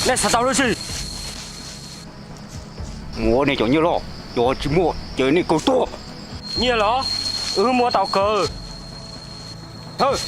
Nej xav tau dab tsi? Muaj nej cov nyiaj los, yog tsis muaj ces nej kaw tuag. Nyiaj los? Wb muaj tau kawg. Thawj.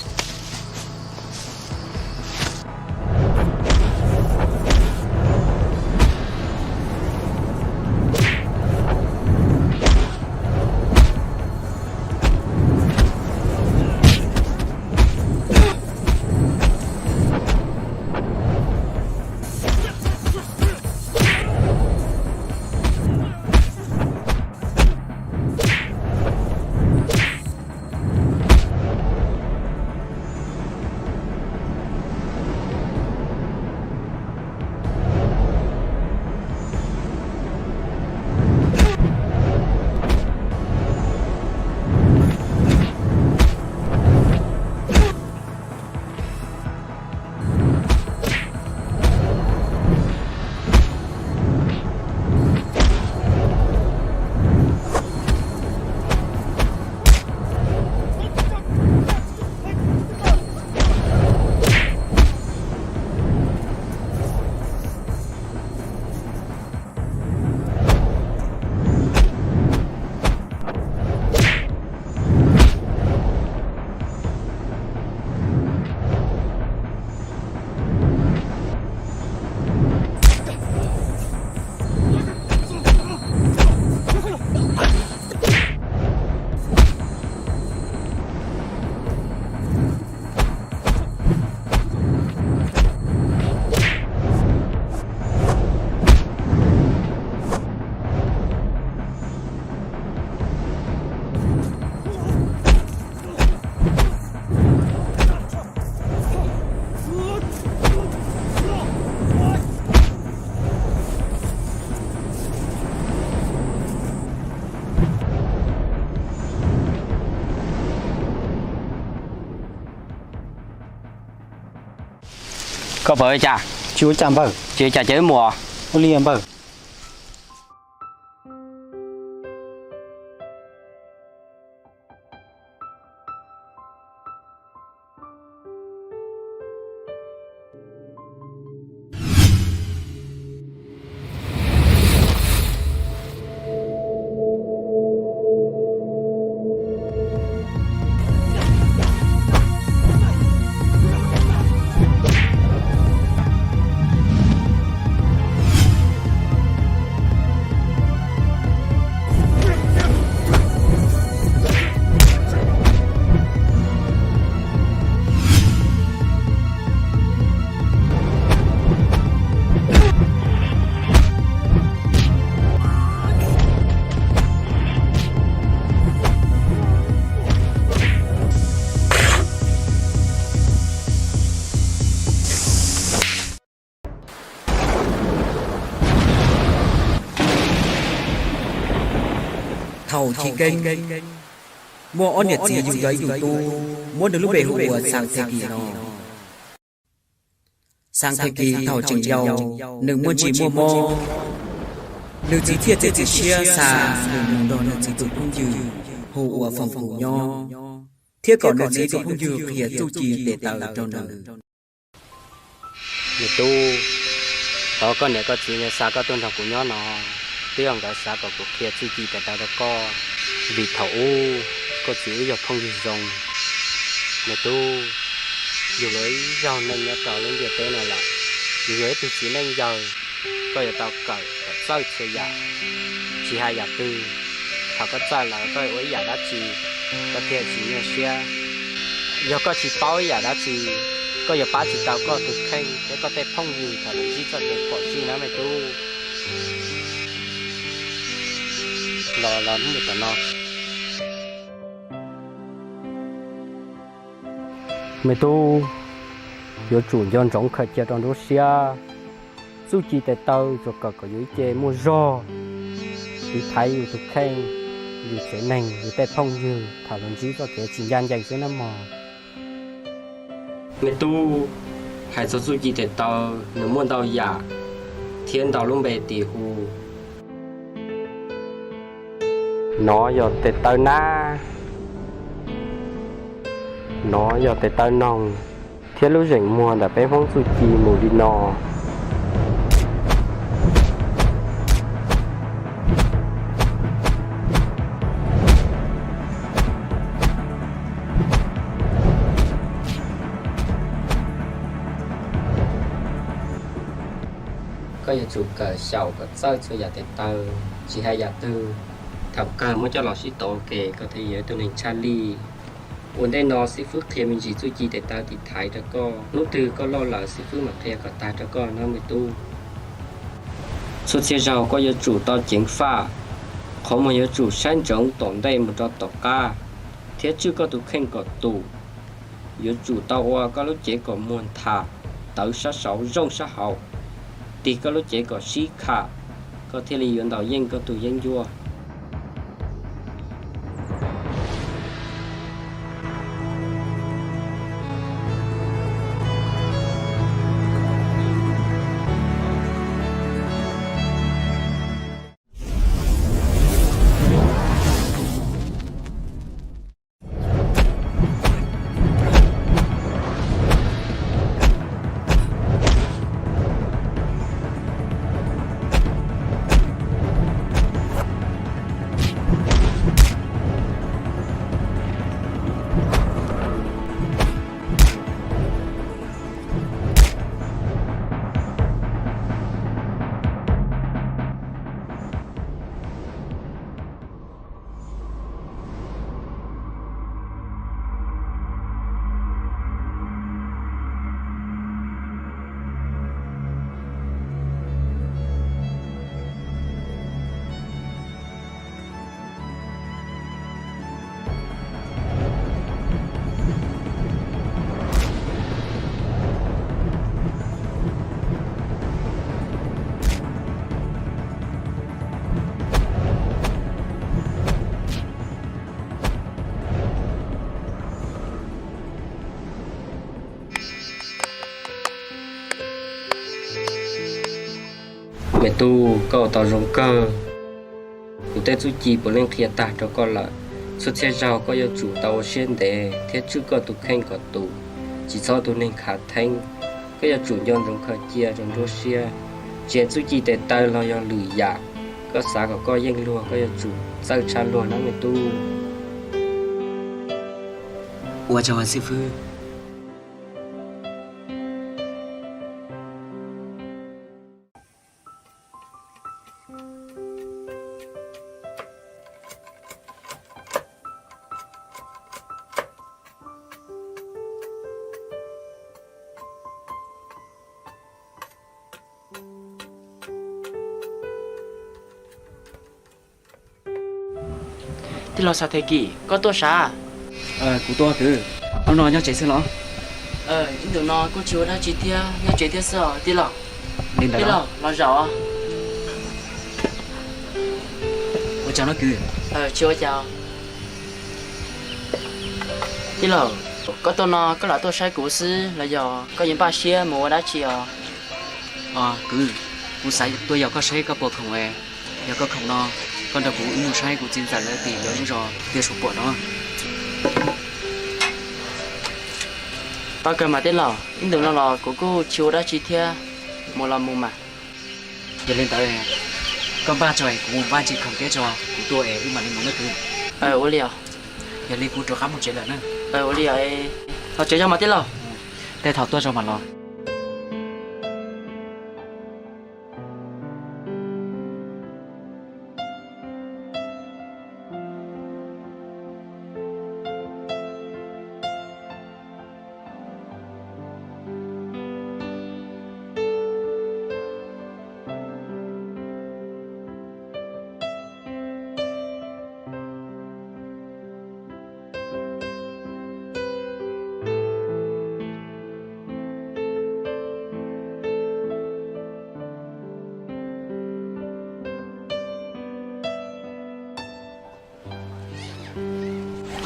Koj pom ua cas? Tsis ua cas npawg. Tsis ua cas ces wb mus. Ua li npawg. Thaum chiv keeb, muaj ob niam txiv yug yog ib tug tub, muab nws lub npe hu ua Xas Thej Kis no. Xas Thej Kis thaum tseem yau, nws muaj ntsis muaj mob, nws txiv thiaj txiav txim siab xa nws mus nrog nws txiv tus phooj ywg hu ua Foom Kus nyob, thiab kom nws txiv tus phooj ywg qhia txuj ci tes taw rau nws. Me tub, thov koj niam koj txiv nkawd xa koj tuaj nrog kuv nyob no, twb yog nkawd xav kom kuv qhia txuj ci tes taw rau koj, vim thaum ub koj txiv wb yog phooj ywg zoo. Me tub, yus yog ib zaug neeg nyob rau lub ntiaj teb no lawm, yus yog ib tug txiv neej yawg, koj yuav tau kawm kom txawj txhua yam, tsis hais yam twg. Thaum koj txawj lawm koj yuav ua ib yam dab tsi koj thiaj tsis nyuaj siab. Yog koj tsis paub ib yam dab tsi, koj yuav pab tsis tau koj tus kheej thiab koj tej phooj ywg thaum lawv ntsib txoj kev phom sij na me tub. Los los hnub tom no. Me tub, yuav tsum nco ntsoov khaws cia rau nruab siab. Txuj ci tes taw tsuas kawm kom yus ib ce muaj zog, tiv thaiv yus tus kheej, yus tsev neeg, yus tej phooj ywg thaum lawv ntsib txoj kev tsis ncaj ncees xwb na mog. Me tub, hais txog txuj ci tes taw, nws muaj ntau yam thiab ntau lub npe tis hu. Nov yog tes taw nab, nov yog tes taw noog, thiab lub zeem muag ntawm peb Hmoob txuj ci mus li no. Yuav tsum kawm xyaum kom txawj txhua yam tes taw, tsis hais yam twg, thaum kawg muab coj los sib tov ua ke koj thiaj yog ib tug neeg tshaj lij. Ua ntej no xib fwb qhia me ntsis txuj ci tes taw tiv thaiv rau koj, hnub twg koj loj lawm xib fwb mam qhia kom tag rau koj nawb me tub. Txhua txhia zaus koj yuav tsum tau ceev faj, qhov muag yuav tsum saib ntsoov tom ntej mus rau tom qab, thiab tswj koj tus kheej kom tus. Yuav tsum tau ua koj lub cev kom muag ntham, tawv sab saud zoo sab hauv, tig koj lub cev kom sib kham, koj thiaj li yuav ntaus yeej koj tus yeeb ncuab. Me tub, koj ua tau zoo kawg. Kuv tej txuj ci puav leej qhia tag rau koj lawm. Txhua txhia zaus koj yuav tsum tau ua siab ntev thiab tswj koj tus kheej kom tus, tsis txhob tus neeg khav theeb. Koj yuav tsum nco ntsoov khaws cia rau nruab siab, tsis hais txuj ci tes taw los yog lwm yam. Koj xav kom koj yeej luag, koj yuav tsum txawj tshaj luag nawb me tub. Ua tsaug xib fwb. Tij laug Xav Thej Kim, koj tuaj sav? Kuv tuaj kwv. Hnub no nyob tsev xwb los? Ib ntus no kuj tsis ua dab tsi thiab, nyob tsev thiab xwb os tij laug. Li ntawd tij laug los zaum. Ua cas no kwv? Tsis ua cas. Tij laug, koj tuaj no koj lam tuaj saib kuv xwb los yog koj yuav npaj siab mus ua dab tsi os? Kwv, kuv xav tuaj yog koj saib koj puas khoom es, yog koj khoom no, koj nrog kuv wb mus saib kuv txiv ntxawm lawv tim lawv lub zos tiaj suav puam no. Tau kawg mas tij laug, ib ntus no los kuv kuj tsis ua dab tsi thiab, mus los mus mas. Yog li ntawd, koj npaj tso es kuv mus npaj ntsis khoom thiab tso kuv tuaj es wb mam li mus nawb kwv. Ua li os. Yog li kuv rov qab mus tsev lawm na. Ua li os. Los tsev zoo mas tij laug. Tej thaum tuaj zoo mas los.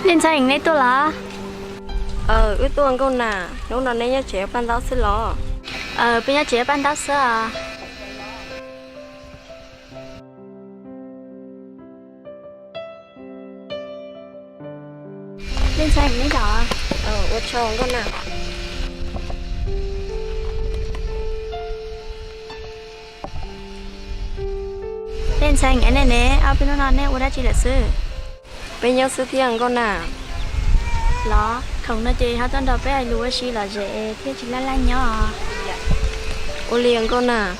Liaj Ntxhais, neb tuaj los? Wb tuaj Nkauj Nas, hnub no neb nyob tsev ua paj ntaub xwb los? Peb nyob tsev ua paj ntaub xwb os. Liaj Ntxhais, neb zaum. Ua tsaug Nkauj Nas. Liaj Ntxhais, nej ne, ob peb hnub no neb ua dab tsi lawm xwb? Peb nyob xwb thiab Nkauj Nas. Los khoom no ces ho tuaj nrog peb hais lus ua si lom zem thiab tsis laj laj nyob. Ua li Nkauj Nas.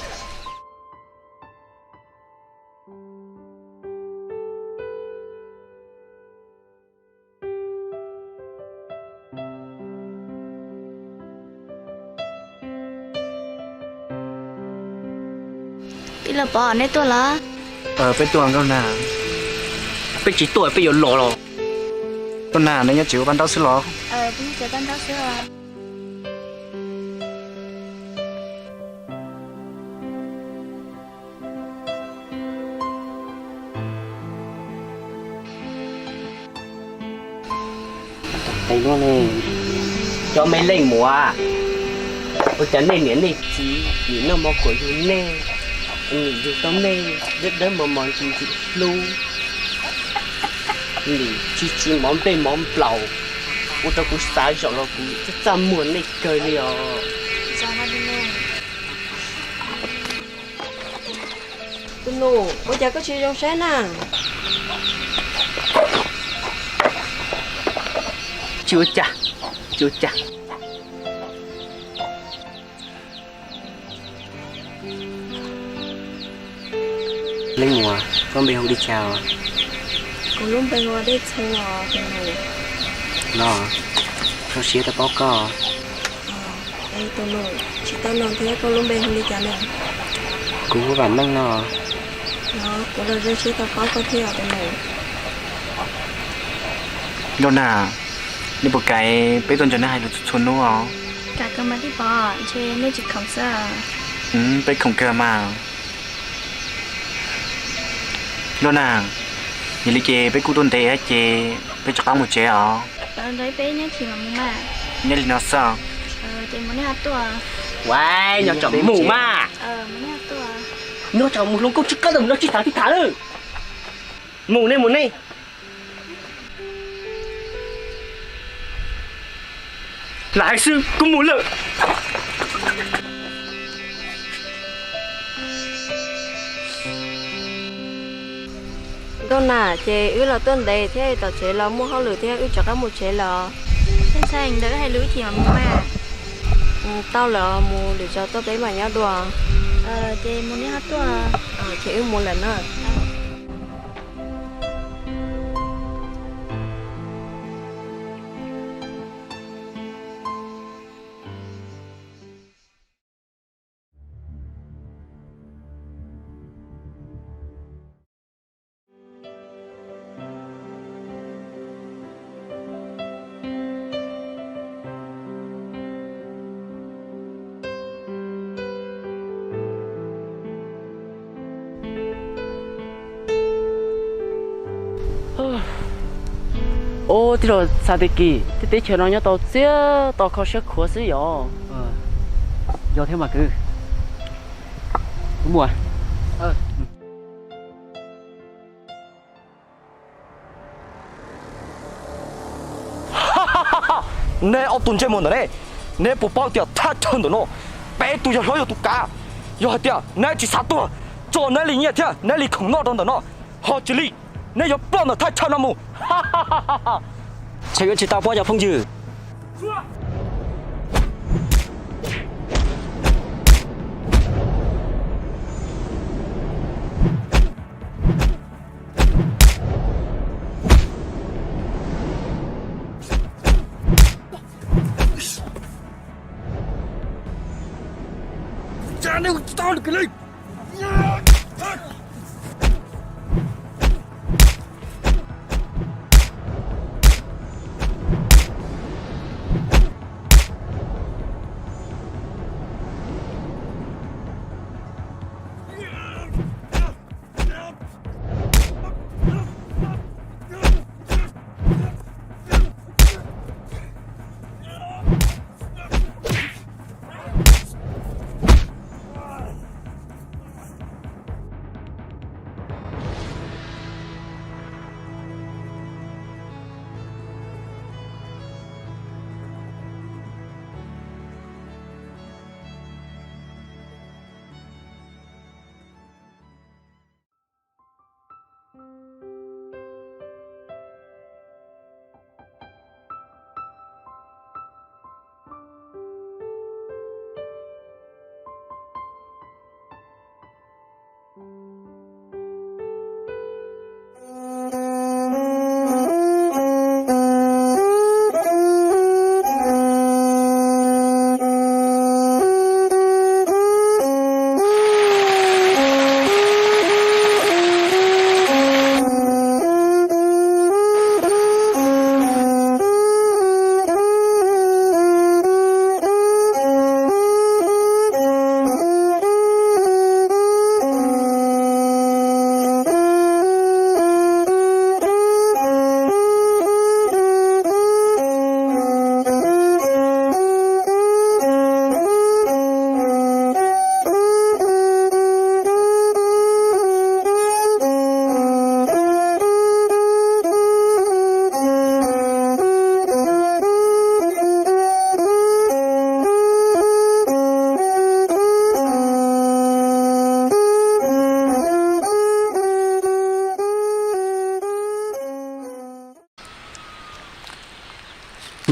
Los Pov, nej tuaj los? Peb tuaj Nkauj Nag. Peb tsis tuaj peb yuav los los? Nkauj Nag, nej nyob tsev ua paj ntaub xwb los? Cov me leej muam, ua cas nej niam nej txiv nim noj mov kuam yug nej, nim yug tau nej dawb dawb mos mos ntxim ntxim hlub, nim tsis tsis mov nplej mov nplaum, ua rau kuv xav zom los kuv txaj txaj muag nej kawg li os. Tus nus, ua cas koj tsis zoo saib na? Tsis ua cas, tsis ua cas. Leej muam, koj npe hu li cas? Kuv lub npe hu ua Dej Txhee os tus nus. Los, zoo siab tau paub koj. Es tus nus, tsis tau noog thiab koj lub npe hu li cas ne? Kuv hu Vam Meej no. Los, kuv los zoo siab tau paub koj thiab tus nus. Nkauj Nag, nej puas kam peb tuaj nrog nej hais lus txhua txhua hnub os? Kam kawg mas tij Pov, ntshe nej tsis khoom xwb. Peb khoom kawg mas. Nkauj Nag, yog li ces peb kuj tuaj ntev ces peb rov qab mus tsev os. Nyob li no xwb. Ua, nyob tsam mus mas. Nyob tsam mus hluas nkauj tsis qab ntawd mus no tsis tham tsis tham lawm. Mus nej mus nej. Lam hais xwb kuv mus lawm. Nkauj Nag, ces wb los tuaj ntev thiab, tom tsev los muaj hauj lwm thiab, wb rov qab mus tsev lawm. Ntawd wb hais lus ib chim mam mus mas. Tau lawm, mus lwm zaus tuaj peb mam nyob dua. Ces mus nej ho tuaj. Ces wb mus lawm na. Ub, tij laug Xav Tis Kis, tej teb chaws no nyob tau txias tau kho siab khuav xwb yom. Yog thiab mas kwv. Kuv mus. Neb ob tug ntsej muag ntawm ne, neb puas paub tias thaj chaw ntawm no peb tus yawg hlob yog tus kav? Yog hais tias neb tsis xav tuag, tso neb li nyiaj thiab neb li khoom noj rau ntawm no, ho tsis li neb yuav ploj ntawm thaj chaw no mus. Ntshe yuav tsis tau pob cov phooj ywg.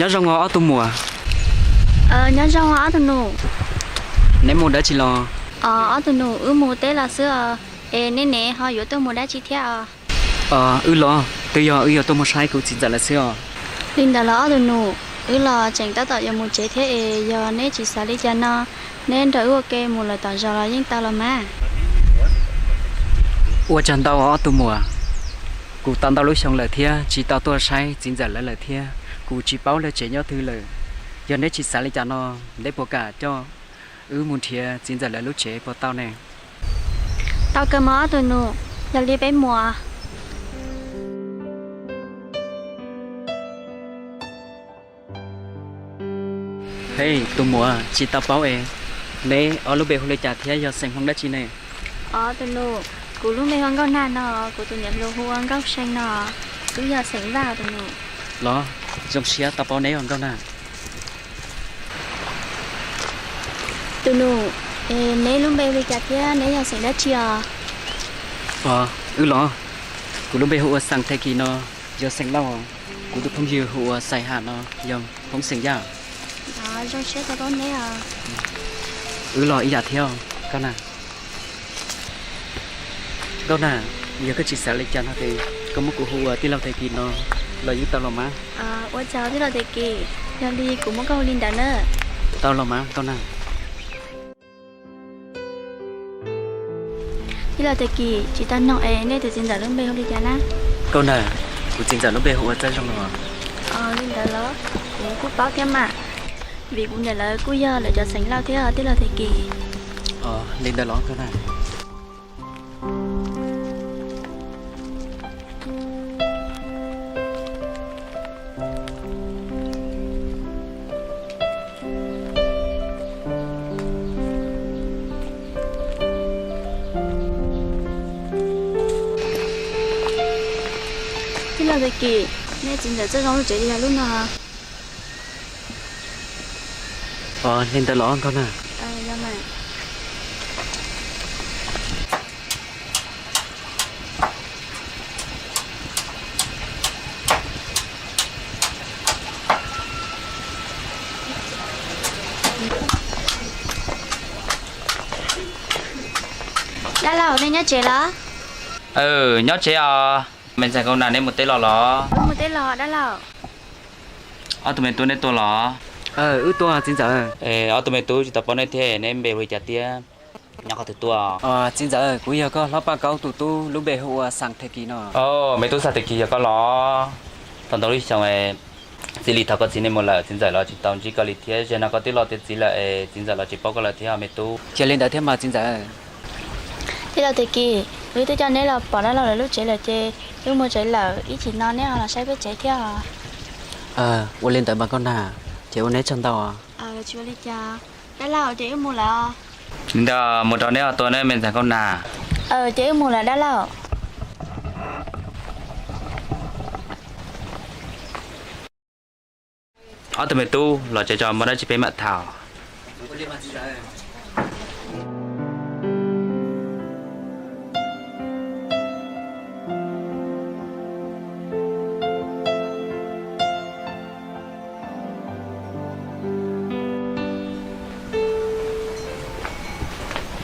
Nyob zoo os ob tug muam. Nyob zoo os ob tug nus. Neb mus dab tsi los? Ob tug nus, wb mus teb los xwb os. Es neb ne ho yuav tuaj mus dab tsi thiab os? Wb los twb yog wb yuav tuaj mus saib kuv txiv ntxawm lawv xwb os. Li ntawd los ob tug nus, wb los tseem tab tom yuav mus tsev thiab es yog neb tsis xav li cas no, neb nrog wb ua ke mus lawm tom zos los yeej tau los mas. Ua tsaug ntau ob tug muam, kuv tau ntau lub xyoo lawm thiab tsis tau tuaj saib txiv ntxawm lawv lawm thiab kuv tsis paub lawv tsev nyob twg lawm. Yog neb tsis xav li cas no, neb puas kam coj wb mus nrhiav txiv ntxawm lawv lub tsev puas tau ne? Tau kawg mas ob tug nus, yog li peb mus. Hej tus muam, tsis tau paub es neb ob lub npe hu li cas thiab yog xeem Hmoob dab tsi ne? Os tus nus, kuv lub npe hu ua Nkauj Nag no, kuv tus niam hluas hu ua Nkauj See no, wb yog xeem Vaj tus nus. Los, zoo siab tau paub neb os Nkauj Nag. Tus nus, es neb lub npe hu li cas thiab neb yog xeem dab tsi os? Os, wb los, kuv lub npe hu ua Xas Thej Kis no, yog xeem Lauj. Kuv tus phooj ywg hu ua Xais Ham no, yog Hmoob xeem Yaj. Zoo siab tau paub neb os. Wb los ib yam thiab Nkauj Nag. Nkauj Nag, yog koj tsis xav li cas no ces koj muab kuv hu ua tij laug Thej Kis no los yeej tau los mas. Ua tsaug tij laug Thej Kis, yog li kuv muab koj hu li ntawd na. Tau los mas Nkauj Nag. Tij laug Thej Kis, tsis tau noog es nej tus txiv ntxawm lub npe hu li cas na? Nkauj Nag, kuv txiv ntxawm lub npe hu ua Txawj Zoo no. Li ntawd los kuv kuj paub thiab mas, vim kuv niam lawv kuj yog lawv cov xeem Lauj thiab tij laug Thej Kis. Li ntawd los Nkauj Nag. Tij laug Thej Kis, nej txiv ntxawm Txawj Zoo lub tsev yog lub no. Os, li ntawd los Nkauj Nag. Dab laug, nej nyob tsev los? Nyob tsev os. Me ntxhais Nkauj Nag, neb mus teb los los? Wb mus teb los dab laug. Ob tug me tub, neb tuaj los? Wb tuaj txiv ntxawm. Ob tug me tub, tsis tau paub neb thiab, neb lub npe hu li cas thiab nyob qhov twg tuaj? Txiv ntxawm, kuv yog koj hlob Paj Kaub tus tub, lub npe hu ua Xas Thej Kis no. Me tub Xas Thej Kis, yog koj los? Tau ntau lub xyoo txij li thaum koj txiv nej mus lawm, txiv ntxawm los tsis tau ntsib koj li thiab. Zaum no koj twb los tiav txiv lawm es txiv ntxawm los tsis paub koj lawm thiab me tub. Cia li ntawd thiab mas txiv ntxawm. Tij laug Thej Kis, wb twb coj neb los pom dab laug lawv lub tsev lawm ces wb mus tsev lawm, ib chim no neb ho los saib peb tsev thiab os. Ua li ntawd mas Nkauj Nag, ces ua neb tsaug ntau. Tsis ua li cas. Dab laug, ces wb mus lawm os. Li ntawd mus rau neb ho tuaj neb me ntxhais Nkauj Nag. Ces wb mus lawm dab laug. Ob tug me tub, los tsev tso, muaj dab tsi peb mam tham.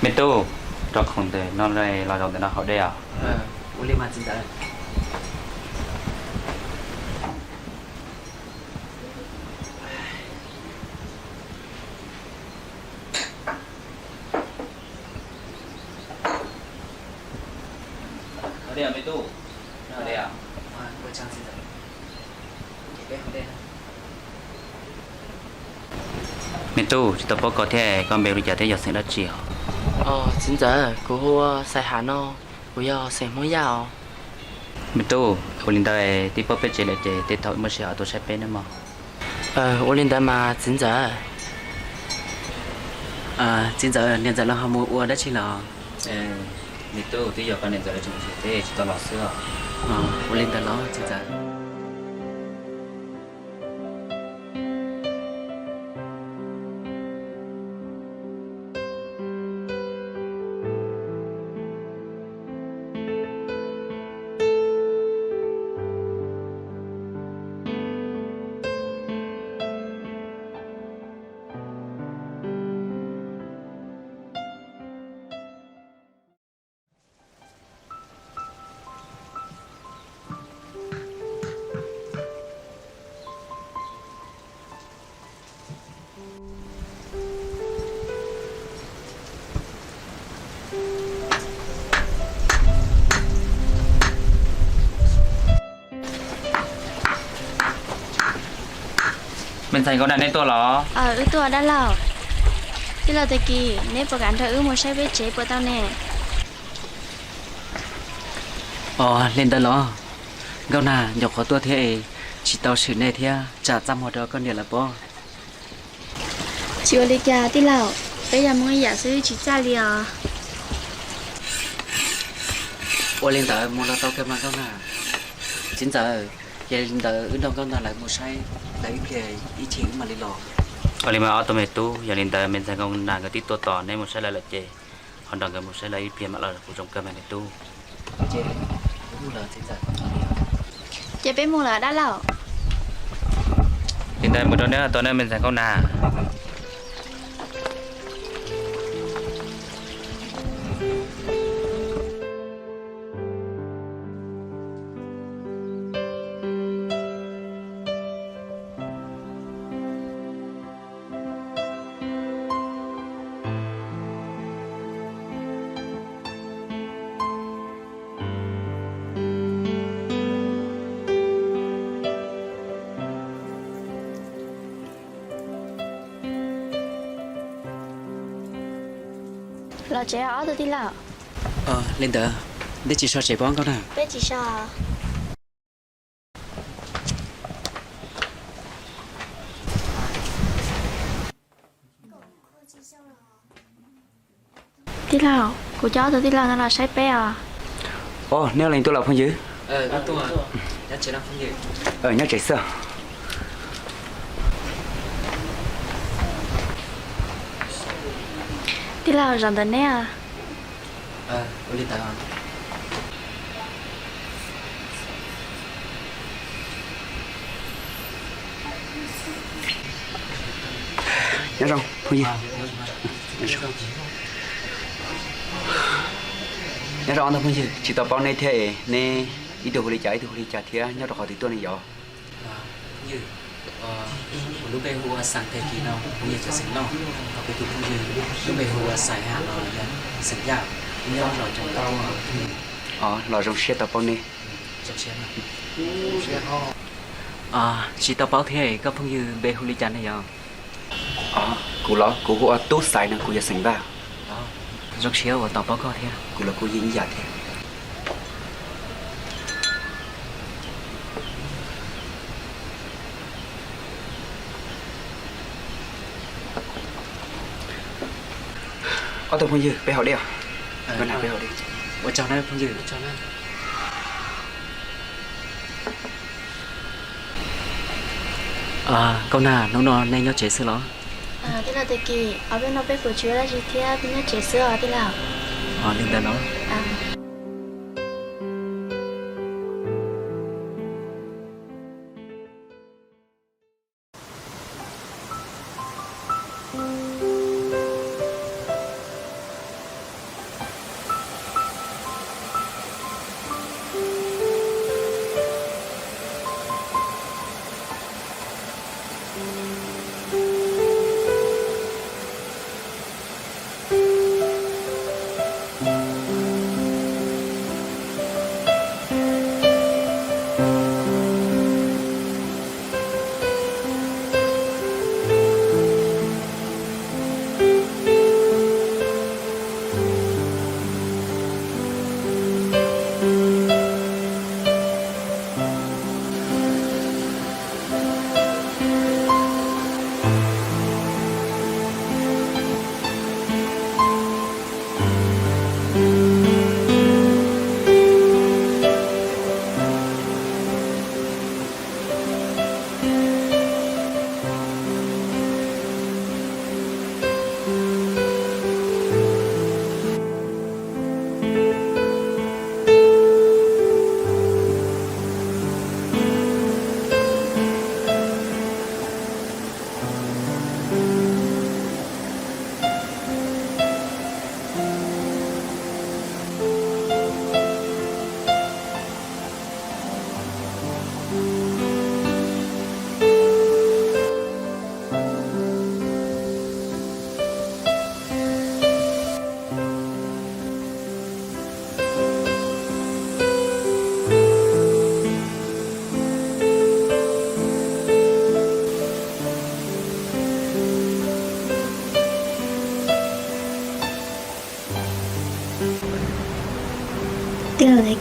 Me tub, rau khoom ntawm no los zaum ntawm no haus dej os. Me tub, tsis tau paub koj thiab, koj npe hu li cas thiab yog xeem dab tsi os? Txiv ntxawm, kuv hu ua Xais Ham no, kuv yog xeem Hmoob Yaj os. Me tub, ua li ntawd twb paub peb tsev lawm ces tej thaum muaj sij hawm tuaj saib peb nawb mog. Ua li ntawd mas txiv ntxawm. Txiv ntxawm, niam ntxawm lawv ho mus ua dab tsi lawm? Me tub, twb yog koj niam ntxawm lawv tseem mus tsev, tsis tau los xwb os. Ua li ntawd los txiv ntxawm. Ntxhais Nkauj Nag, neb tuaj los? Wb tuaj dab laug. Tij laug Tag Kis, neb puas kam nrog wb mus saib peb tsev puas tau ne? Os, li ntawd los? Nkauj Nag, nyuam qhuav tuaj thiab es tsis tau swm nej thiab tsam txaj muag rau koj niam lawv pob. Tsis ua li cas tij laug, peb yog Hmoob ib yam xwb tsis txaj li os. Ua li ntawd mus los tau kawg mas Nkauj Nag. Txiv ntxawm, yog li ntawd wb nrog Nkauj Nag lawv mus saib lawv ib pliag ib chim wb mam li los. Ua li mas ob tug me tub, yog li ntawd me ntxhais Nkauj Nag nkawd twb tuaj tos neb mus saib lawv lawm ces ho nrog nkawd mus saib lawv ib pliag mam los kuj zoo kawg mas me tub. Ces peb mus lawm dab laug. Li ntawd mus rau neb tau neb me ntxhais Nkauj Nag. Los tsev ob tug tij laug. Li ntawd, neb tsis so tsev pob Nkauj Nag? Peb tsis so. Tij laug, kuv coj ob tug tij laug no los saib peb os. Os, neb ua li tuaj los phooj ywg? Nyob tsev xwb. Tij laug, zaum ntawm neb. Nyob zoo phooj ywg. Nyob zoo ob tug phooj ywg, tsis tau paub neb thiab es neb ib tug hu li cas ib tug hu li cas thiab nyob rau qhov twg tuaj ne yom? Kuv lub npe hu ua Xais Tag Kis no, kuv yog cov xeem Lauj, ho kuv tus phooj ywg lub npe hu ua Xais Ham no yog xeem Yaj, nyob zos Coom Tauj. Os, los zoo siab tau paub neb. Tsis tau paub thiab, koj phooj ywg npe hu li cas ne yom? Os, kuv los kuv hu ua Tub Xais no, kuv yog xeem Vaj. Zoo siab uas tau paub koj thiab. Kuv los kuv yeej ib yam thiab. Ob tug phooj ywg, peb haus dej os. Peb haus dej. Ua tsaug na phooj ywg. Nkauj Nag, hnub no nej nyob tsev xwb los? Tij laug Tag Kis, ob peb hnub no peb kuj tsis ua dab tsi thiab, peb nyob tsev xwb os tij laug. Li ntawd los?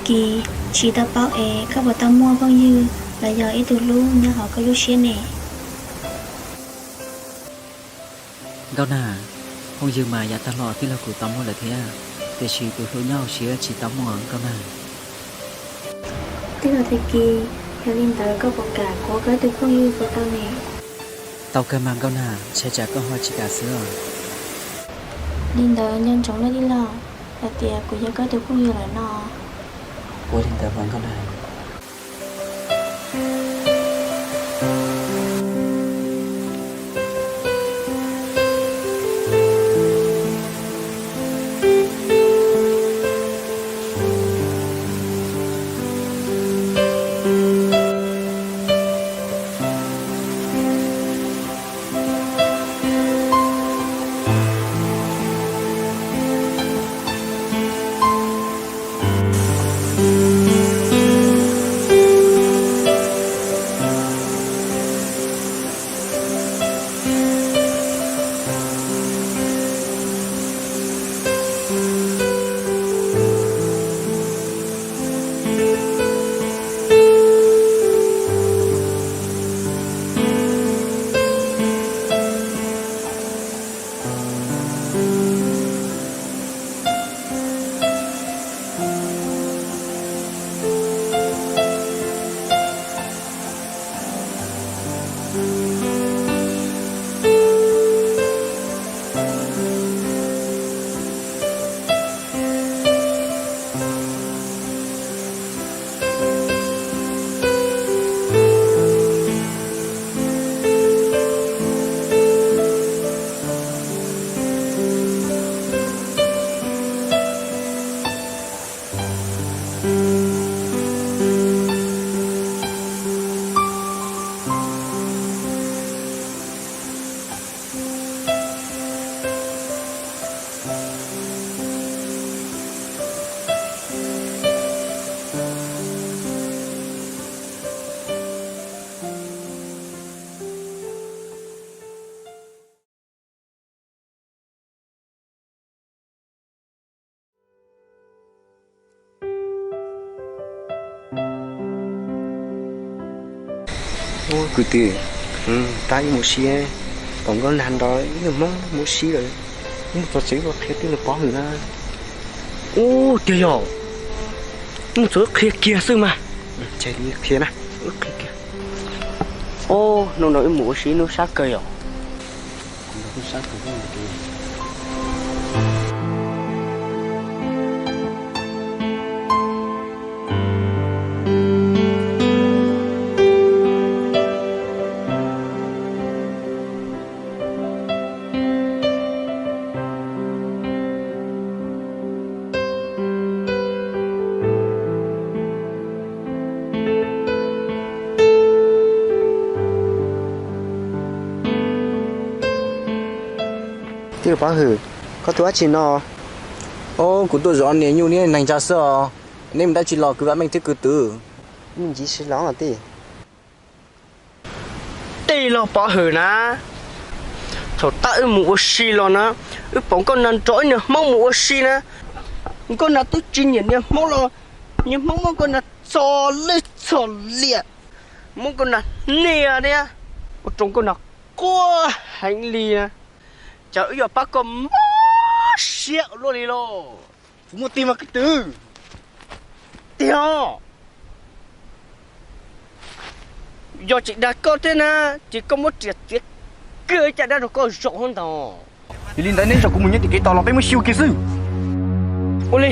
Kis, tsis tau paub es koj puas tau muaj phooj ywg los yog ib tug hlub nyob hauv koj lub siab ne? Nkauj Nag, phooj ywg mas yav tag los tij laug kuj tau muaj lawm thiab, tiam sis tus hlub nyob hauv siab tsis tau muaj Nkauj Nag. Tij laug Thaj Kis, yog li ntawd koj puas kam kuv ua koj ib tug phooj ywg puas tau ne? Tau kawg mas Nkauj Nag, ntshai tsam koj ho tsis kam xwb os. Li ntawd nco ntsoov nawb tij laug, hais tias kuv yog koj ib tug phooj ywg lawm no. Ua li ntawd mas Nkauj Nag. Ub, kwv tij, tab ib mus si, pom Nkauj Nag nrog ib tug Hmoob mus si lawm, mus txog tsev ua qhia twb nws pov hwm na. Ub, tiag yog, mus txog wb qhia kiag xwb mas. Qhia na, wb qhia kiag. Ub, hnub no wb mus ua si hnub sab kawg yom. Tij laug Pov Hwm, koj tuaj ua dab tsi no? Ob, kuv tuaj zov niam nyuj niam nees tsa xwb os. Neb mus dab tsi los kwv vam meej thiab kwv twm? Me ntsis si los tij. Tij laug Pov Hwm na, thaum tab wb mus ua si los na, wb pom Nkauj Nag nrog ib niag Hmoob mus ua si na. Nkauj Nag twb tsis nyiam niag Hmoob los niag Hmoob muab Nkauj Nag txo lwj txo liam, muab Nkauj Nag hnia thiab, ua rau Nkauj Nag quaj heev li na. Cas wb yuav pab koj mob siab ua luaj li lauj? Kuv muaj tiag mas kwv twm. Tiag os. Yog tsis dag koj thiab na, ces koj muab riam txiav kiag ib caj dab rau koj zaum hauv ntag. Yog li ntawd neb zaum kuv mus nyob tim kev tos los peb muab xyu kiag xwb. Ua li.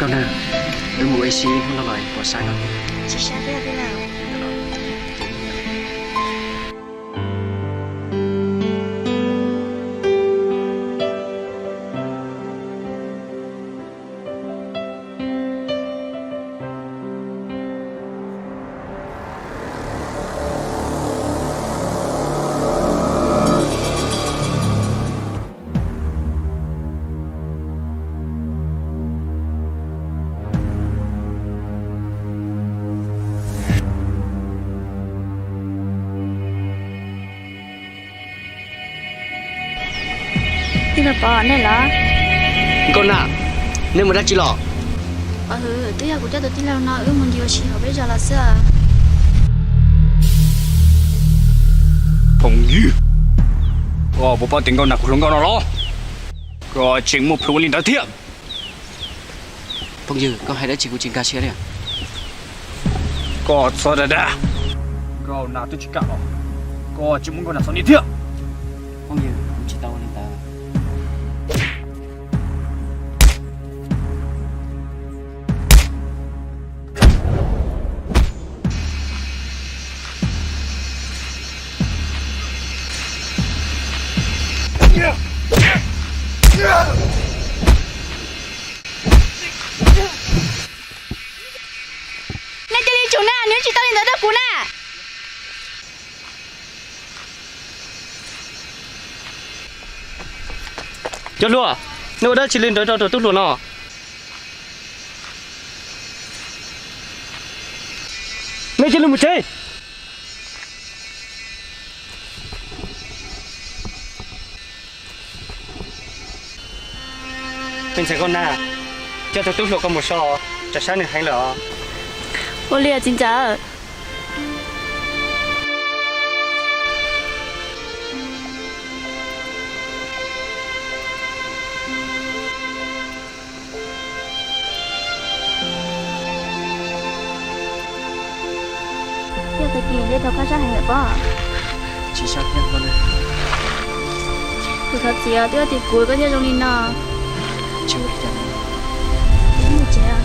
Wb mus ua si hnub no los puas sab no? Tsis sab thiab tij laug. Tij laug Pov, nej los? Nkauj Nag, nej mus dab tsi los? Pov Hwm, twb yog kuv coj tus tij laug no wb mus ncig ua si hauv peb zos los xwb. Phooj ywg, koj puas paub tias Nkauj Nag kuv hluas nkauj no los? Koj tseem muaj plhus ua li ntawd thiab. Phooj ywg, koj hais dab tsi kuv tsis nkag siab li. Koj txhob dag dag, Nkauj Nag twb tsis kam los, koj tseem muab Nkauj Nag txom nyem thiab. Phooj ywg, kuv tsis tau ua li ntawd. Nej cia li tsum na, nws tsis tau li ntawd rau kuv na. Cov hluas, nej ua dab tsi li ntawd rau tus tub hluas no? Nej cia li mus tsev. Txiv ntxawm Nkauj Nag, coj tus tub hluas ko mus so, tsam sab nws heev lawm os. Ua li txiv ntxawm. Yog tag kis ntshe tau koj sab heev lawm pob. Tsis sab thiab koj na. Kuv thov txim os, twb yog tim kuv koj thiaj zoo li no. Tsis ua li cas. Mus tsev.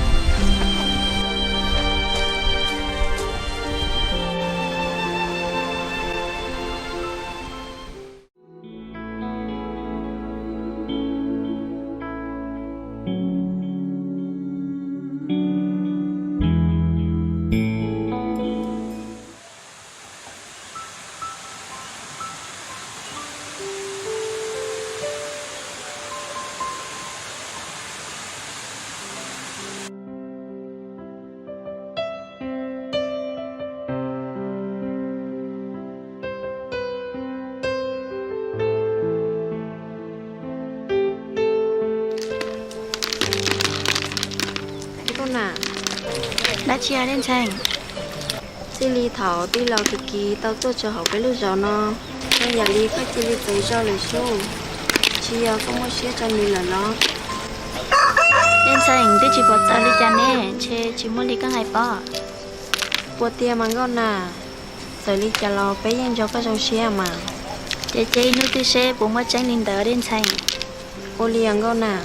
Dab tsi Dej Ntxhee? Txij li thaum tij laug Kis Kis tau tuaj txog hauv peb lub zos no, zoo yam li koj cia li txawv zog lawm sub. Tsis yog koj muaj siab rau nws lawm los? Dej Ntxhee, twb tsis pom txawv li cas ne, ntshe tsis muaj li koj hais pob. Puas tiag mas Nkauj Nag? Txawm li cas los peb yeej nco koj zoo siab mas. Ces cia ib hnub twg seb puas muaj tseeb li ntawd Dej Ntxhee. Ua li os Nkauj Nag.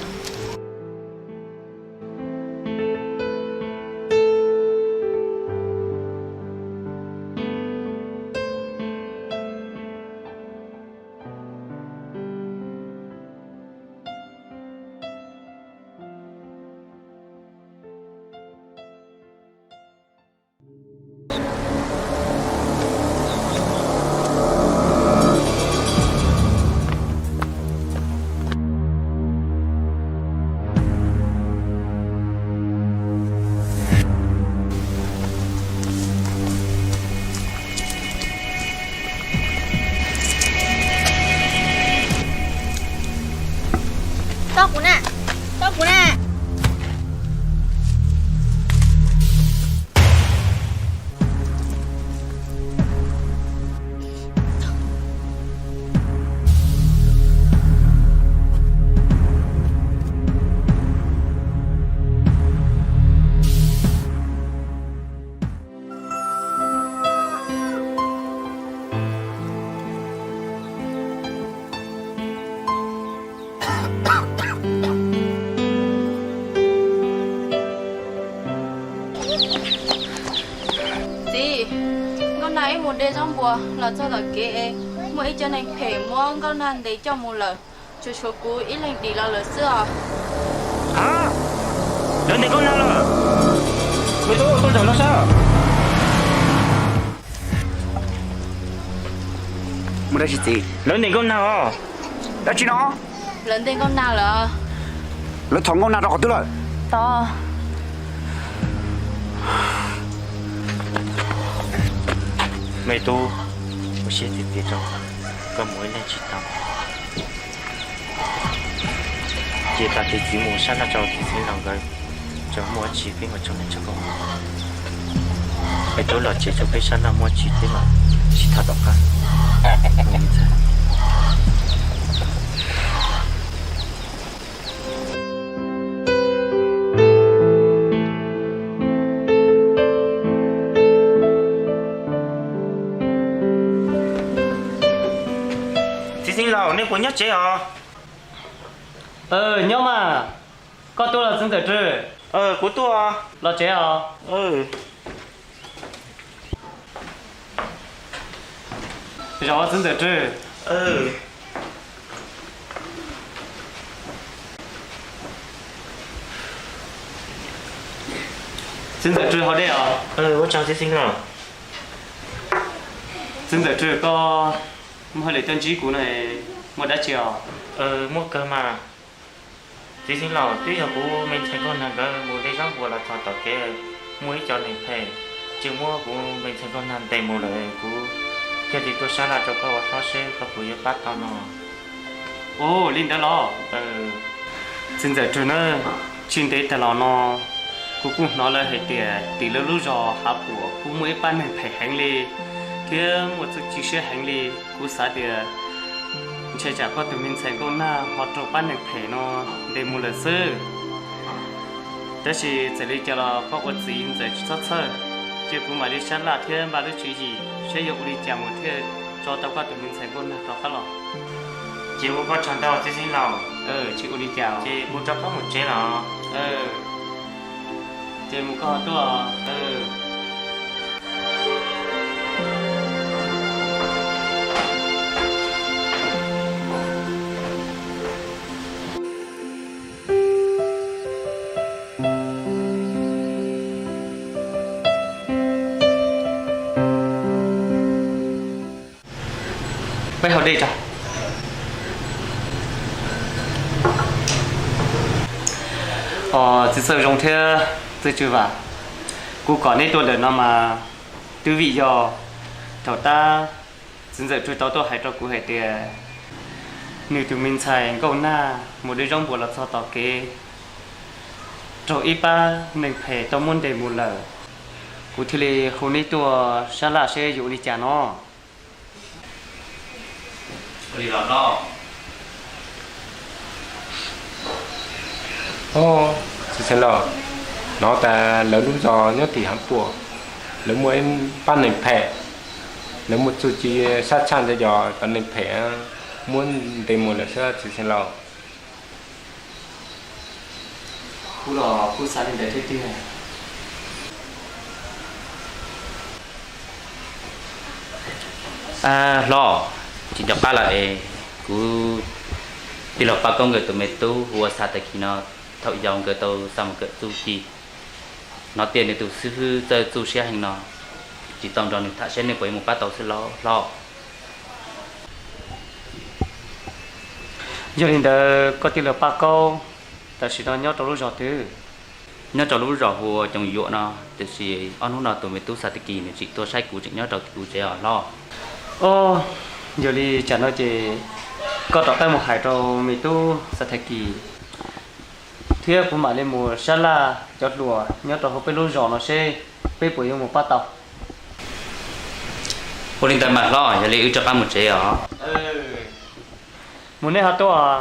Los txog tom kev, muaj ib co neeg phem muab Nkauj Nag ntes coj mus lawm, tsuas tshuav kuv ib leeg dim los lawm xwb os. Ha, lawv ntes Nkauj Nag lawm. Me tub, tuaj nrog lawv saib. Mus dab tsi txiv? Lawv ntes Nkauj Nag os. Dab tsi no? Lawv ntes Nkauj Nag lawm. Lawv thov Nkauj Nag rau qhov twg lawm? Tod. Me tub, ua siab tiag tiag rau, koj mus ib leeg tsis tau. Ces tas txiv mus sab laj rau txiv xeev laus nkawd, tsuas muaj ua tsi peb mam tso neeg tso koj. Es rau los tsev rau peb sab laj muaj tsi peb mam sib tham tom qab. Txiv xeev laus, nej puas nyob tsev os? Nyob mas. Koj tuaj los txiv ntxawm Rwg? Kuv tuaj. Los tsev os. Zaum txiv ntxawm Rwg. Txiv ntxawm Rwg haus dej os. Ua tsaug txiv xeev laus. Txiv ntxawm Rwg, koj muaj hauj lwm tuaj ntsib kuv no, muaj dab tsi os? Muaj kawg mas. Txiv xeev laus, twb yog kuv me ntxhais Nkauj Nag nkawd mus de zaub npua los txog tom kev, muaj ib co neeg phem tseem muab kuv me ntxhais Nkauj Nag ntes mus lawm, kuv thiaj li tuaj sab laj rau koj ua hlob seb koj puas yuav pab tau no. Ua li ntawd los? Txiv ntxawm Rwg na, tsis ntev tas los no kuv kuj hnov lawv hais tias tim lawv lub zos Hav Puam kuj muaj ib pab neeg phem heev li, thiab muaj txuj ci siab heev li. Kuv xav tias ntshai tsam koj tus me ntxhais Nkauj Nag ho raug pab neeg phem no ntes mus lawm xwb. Tab sis txawm li cas los koj ua txiv ntxawm tsis txhob txhawj, cia kuv mam li sab laj thiab npaj lub tswv yim seb yuav ua li cas mus thiaj tso tau koj tus me ntxhais Nkauj Nag rov qab los. Ces ua koj tsaug ntau txiv xeev laus. Tsis ua li cas, ces kuv rov qab mus tsev los. Ces mus koj tuaj. Peb haus dej tso. Os, txiv Txawj Zoo thiab txiv Tswv Vam, kuv kom neb tuaj ntawm no mas twb vim yog thaum tab txiv ntxawm Rwg tau tuaj hais rau kuv hais tias nws tus me ntxhais Nkauj Nag mus de zaub npua los txog tom kev raug ib pab neeg phem tau muab ntes mus lawm. Kuv thiaj li hu neb tuaj sab laj seb yuav ua li cas no. Txiv xeev laus, hnov tas lawv lub zos nyob tim Hav Puam, lawv muaj ib pab neeg phem, lawv muaj txuj ci sab tshaj ntawd, yog cov neeg phem muab ntes mus lawm xwb txiv xeev laus. Kuv los kuj xav li ntawd thiab tiag. Hlob, tsis nco qab lawm es kuv tij laug Paj Koob nkawd tus me tub hu ua Xa Tag Kis no, thaum yau nkawd tau xa mus kawm txuj ci, hnov tias nws tus xib hwb txawj txuj siab heev no, tsis tau nrog nws tham seb nws puas yuav mus pab tau xwb los hlob. Yog li ntawd koj tij laug Paj Koob tam sim no nyob rau lub zos twg? Nyob rau lub zos hu ua Coos Yuam no, tiam sis ob hnub no tus me tub Xa Tag Kis nws tseem tuaj saib kuv, tseem nyob rau kuv tsev os hlob. Os, yog li tsam no ces koj rov qab mus hais rau me tub Xa Tag Kis thiab kuv mam li mus sab laj cov hluas nyob rau hauv peb lub zos no seb peb puas yuav mus pab tau. Ua li ntawd mas hlob, yog li wb rov qab mus tsev os. Mus nej ho tuaj.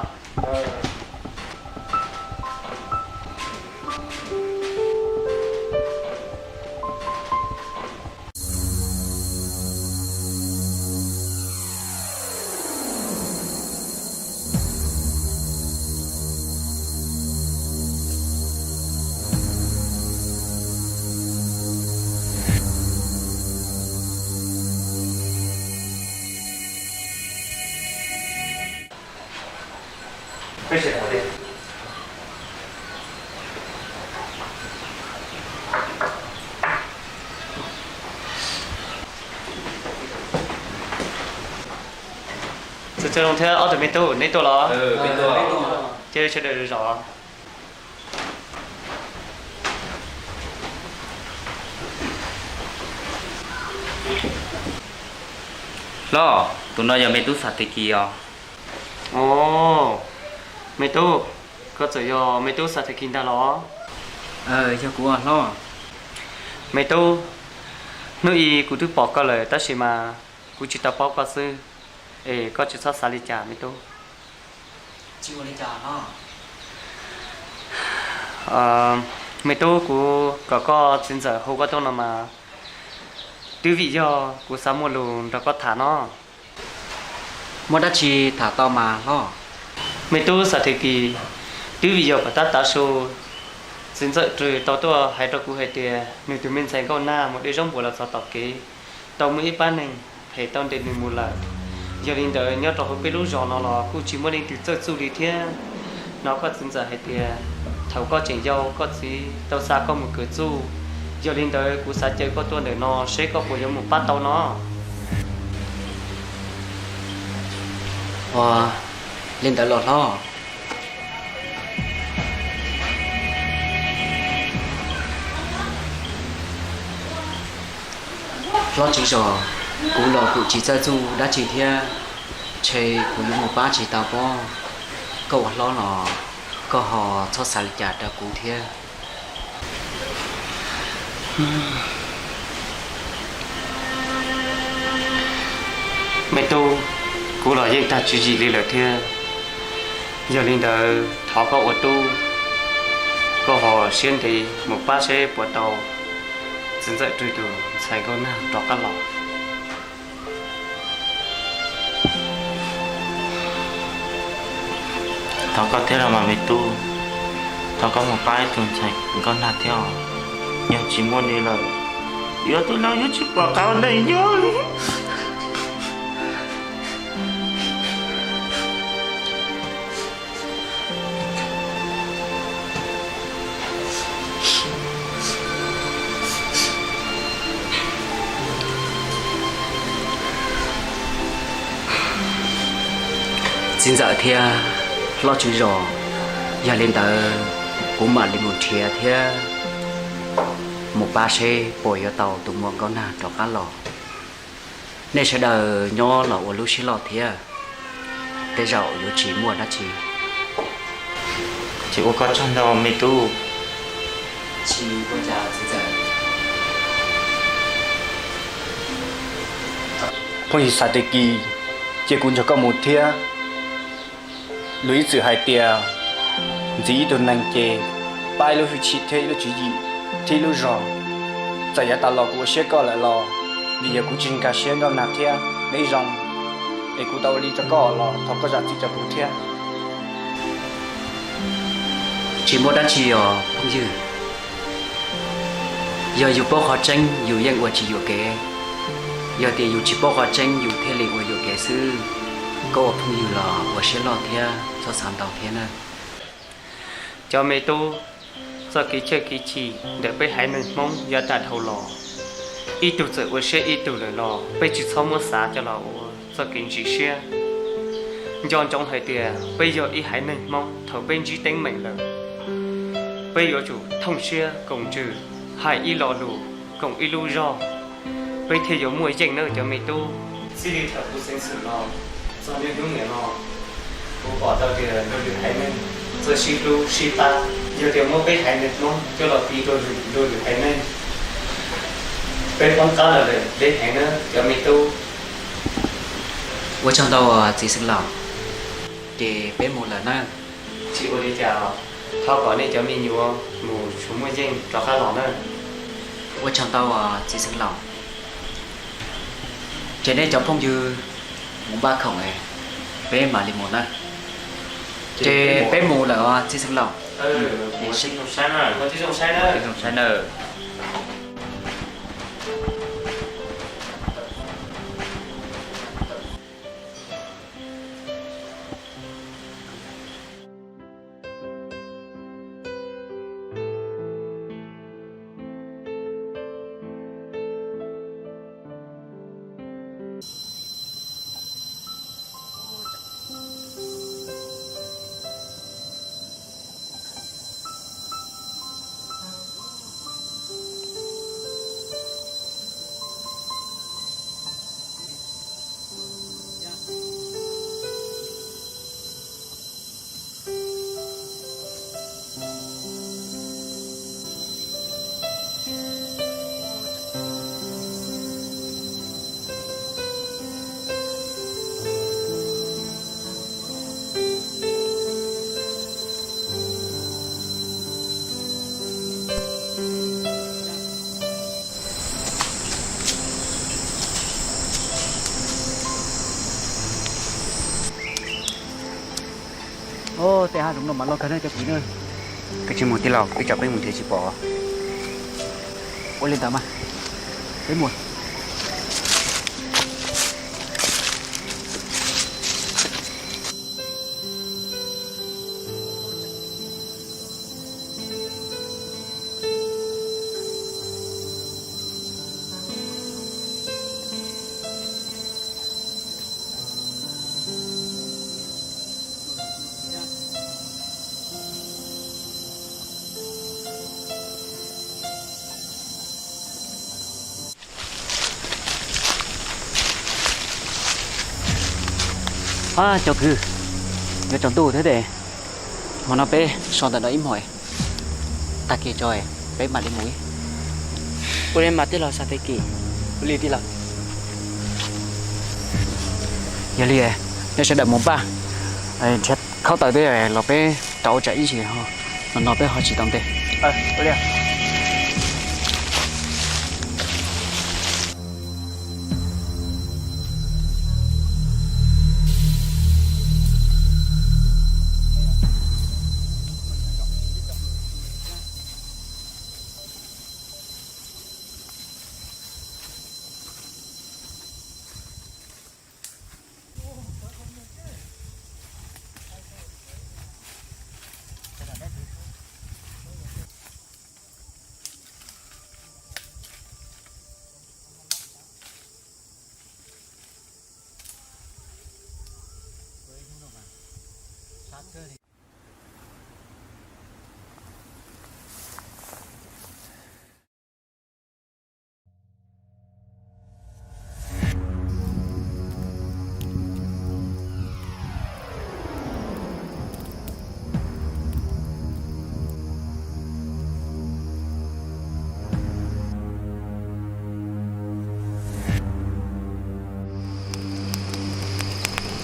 Peb sawv daws thiab. Txawj Txawj Looj thiab ob tug me tub, neb tuaj los? Ces sawv daws zom. Hlob, tus no yog me tub Xav Tes Kis os. Os, me tub, koj txawm yog me tub Xav Tes Kis ntag los? Yog kuv os hlob. Me tub, hnub i kuv twb pom koj lawm tab sis mas kuv tsis tau paub koj xwb, es koj tsis txhob xav li cas me tub. Me tub, kuv kom koj txiv ntxawm hu koj tuaj no mas twb vim yog kuv xav muaj lus nrog koj tham no. Muaj dab tsi tham tau mas hlob? Me tub Xav Tes Kis, twb vim yog kom tab tav su txiv ntxawm Rwg tau tuaj hais rau kuv hais tias nws tus me ntxhais Nkauj Nag mus de zaub npua los txog tom kev, tau muaj ib pab neeg phem tau ntes nws mus lawm. Yog li ntawd nyob rau hauv peb lub zos no los kuj tsis muaj leej twg txawj txuj li thiab. Hnov koj txiv ntxawm hais tias thaum koj tseem yau koj txiv tau xa koj mus kawm txuj. Yog li ntawd kuv xav caw koj tuaj ntawm no seb koj puas yuav mus pab tau no. Ua li ntawd los hlob? Hlob tswv zos, kuv los kuj tsis txawj txuj dab tsi thiab, ntshe kuv yuav mus pab tsis tau pob. Koj ua hlob los koj ho txhob xav li cas rau kuv thiab. Me tub, kuv los yeej tag tswv yim li lawm thiab. Yog li ntawd thov koj ua tub, koj ho siab ntev mus pab seb puas tau txiv ntxawm Rwg tus ntxhais Nkauj Nag rov qab los. Thov koj thiab los mas me tub, thov koj mus pab ib tug ntxhais Nkauj Nag thiab os. Yog tsis muaj nws lawm, yuav tus no yuav tsis pom qab ua neej nyob li. Txiv ntxawm thiab hlob tswv zos, yog li ntawd kuv mam li mus nrhiav thiab mus pab seb puas yuav tau tus muam Nkauj Nag rov qab los. Nej sawv daws nyob los ua lub siab loj thiab, tej zaum yuav tsis muaj dab tsi. Ces ua koj tsaug ntau me tub. Tsis ua cas txiv ntxawm. Phooj ywg Xav Tes Kis, cia kuv nrog koj mus thiab. Luag ib txwm hais tias ntxiv ib tug neeg ces pab ib lub hwj chim thiab ib lub tswv yim thiab ib lub zog. Txawm yav tas los kuv ua siab koj lawm los vim yog kuv tsis nkag siab Nkauj Nag thiab neb zoo, es kuv tau ua li rau koj los thov koj zam txim rau kuv thiab. Tsis muaj dab tsi os phooj ywg. Yog yus paub qhov tseeb yus yeej ua tsis yuam kev. Yog tias yus tsis paub qhov tseeb yus thiaj li ua yuam kev xwb. Koj ua phooj ywg los ua siab loj thiab txhob xav ntau thiab na. Cov me tub, txoj kev coj kev chim ntawm peb haiv neeg Hmoob yav tas dhau los, ib tug txawm ua siab ib tug lawm los peb tsis txhob muab xav coj los ua txoj kev ntxhov siab. Nco ntsoov hais tias peb yog ib haiv neeg Hmoob, thaum peb ntsib teeb meem lawm, peb yuav tsum thooj siab koom ntsws, hais ib lo lus, koom ib lub zog, peb thiaj yuav muaj yeej nawb cov me tub. Txij li thaum kuv xeev xwm los txog niaj hnub niam no, kuv pom tau tias luag lwm haiv neeg txawj sib hlub sib pab. Yog tias muab peb haiv neeg Hmoob coj los piv rau luag luag lwm haiv neeg, peb poob qab los lawm deb heev nawb cov me tub. Ua tsaug ntau txiv xeev laus, ces peb mus lawm na. Tsis ua li cas, thov kom nej cov me nyuam mus tsuas muaj yeej rov qab los na. Ua tsaug ntau txiv xeev laus, ces nej cov phooj ywg mus npaj khoom, peb mam li mus na. Ces peb mus lawm txiv xeev laus. Ua tib zoo saib na. Tej hav zoov no mas loj kawg na cov kwv na. Peb tsis mus tij laug, peb tso peb mus nrhiav tsis pom. Ua li ntawd mas, peb mus. Cov kwv, yuav tsaus ntuj thiab tes, hmo no peb so ntawm no ib hmos, tag kis tso peb mam li mus. Ua li mas tij laug Xab Tes Kim. Ua li tij laug. Yog li, nej sawv daws mus npaj nrhiav khaub taws thiab los peb rau ua tsam ib ntsis no no peb ho tsis tau nte.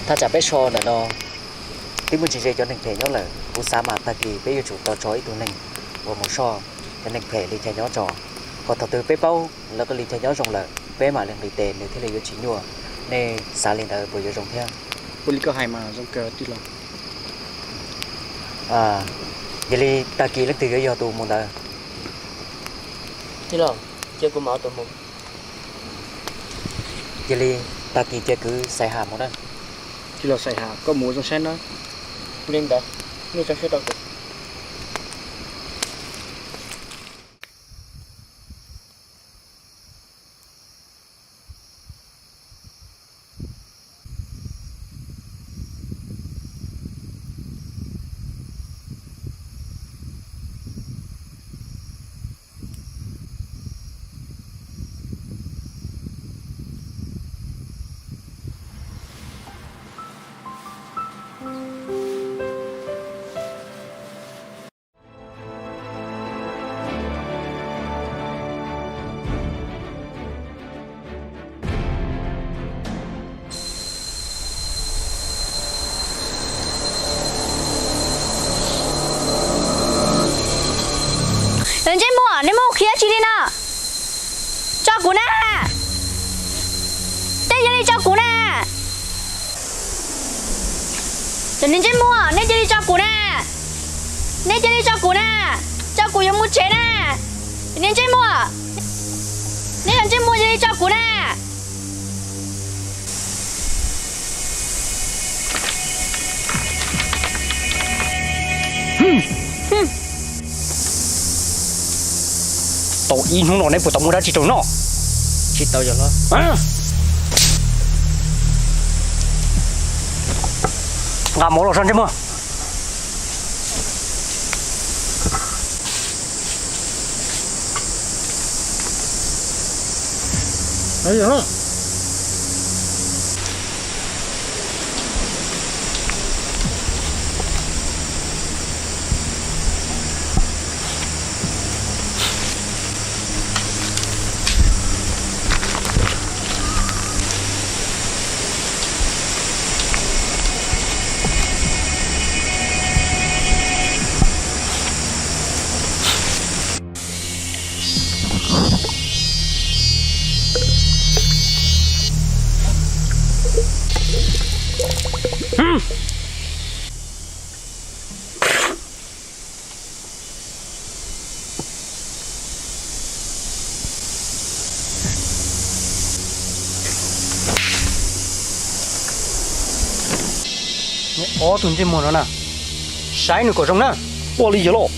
Thaj tsam peb so ntawm no twb muaj ntsis ze cov neeg phem nyob lawm, kuv xav mas tag kis peb yuav tsum tau tso ib tug neeg uas mus soj cov neeg phem li cas nyob tso, kom thaum twg peb paub lawv li cas nyob zoo lawm peb mam li nqis tes nws thiaj li yuav tsis nyuaj. Nej xav li ntawd puas yuav zoo thiab? Ua li koj hais mas zoo kawg tij laug. Yog li tag kis leej twg yuav yog tus mus ntawd? Tij laug, cia kuv mam ua tus mus. Yog li tag kis cia kwv Xais Has mus na. Tij laug Xais Has, koj mus zoo saib na. Ua li ntawd, nej tso siab rau kuv. Cov niag ntsej muag, nej muab kuv qhia tsi li no? Tso kuv na! Tej yog li tso kuv na! Cov niag ntsej muag, nej cia li tso kuv na! Nej cia li tso kuv na! Tso kuv yuav mus tsev na! Cov niag ntsej muag, nej cov ntsej muag cia li tso kuv na! Tau ib hnub no neb puas tau muaj dab tsi rau noj? Tsis tau yog hlob. Nqa mov los soj ntsej muag. Neb ob tug ntsej muag no na, saib nws kom zoo na. Ua li yawg loj.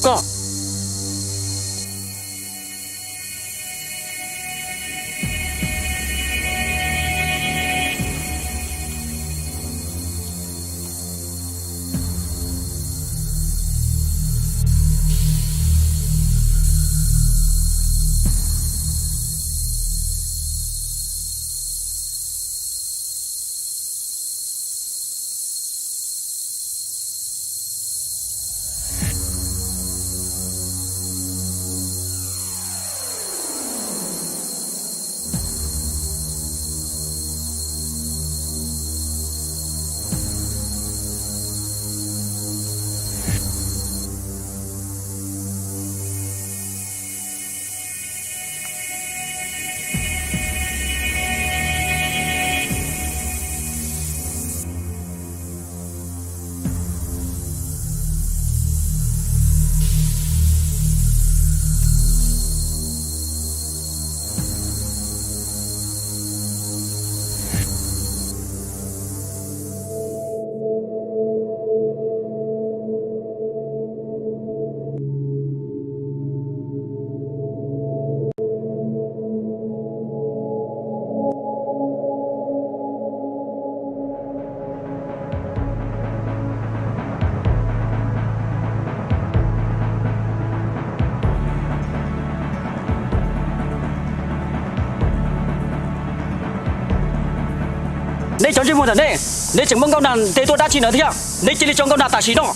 Koj. Neb cov ntsej muag ntawm nej, neb tseem muab Nkauj Nag ntes tuaj dab tsi na thiab? Neb cia li tso Nkauj Nag tam sim no.